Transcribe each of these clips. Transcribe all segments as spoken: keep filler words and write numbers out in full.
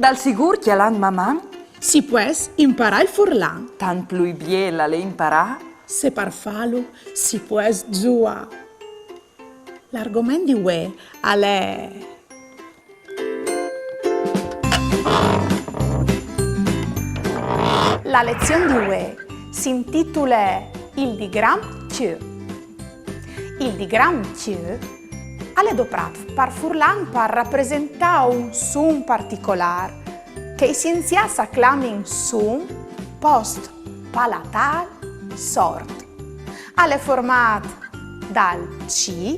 Dal sigûr, cjalant Maman, si pues imparâ il furlan. Tant plui biel al è imparâ. Se par fâlu si pues zuâ. L'argoment di vuê al è... La lezion di vuê si intitule Il digram cj. Il digram cj al è doprât par furlan par rapresentâ un sun particolâr che i sienziâts a clamin sun post-palatâl sort. Al è formât dal c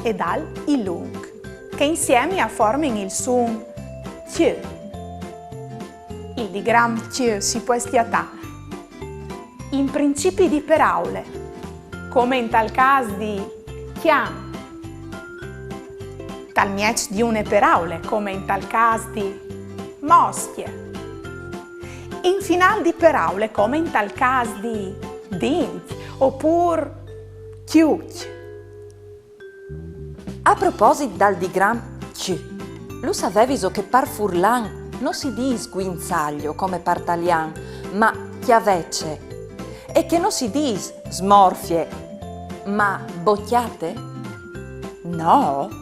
e dal i lunc, che insiemi a formin il sun cj. Il digram cj si pues cjatâ in principi di peraule, come intal câs di cjan, tal mieç di une peraule, come intal câs di moscje, in finâl di peraule, come intal câs di dincj opûr cjucj. A proposit dal digram cj, lu savevîso che par furlan no si dîs guinzaglio come par talian, ma cjavece, e che no si dîs smorfie, ma bocjate? No?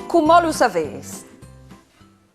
Cumò lu savês.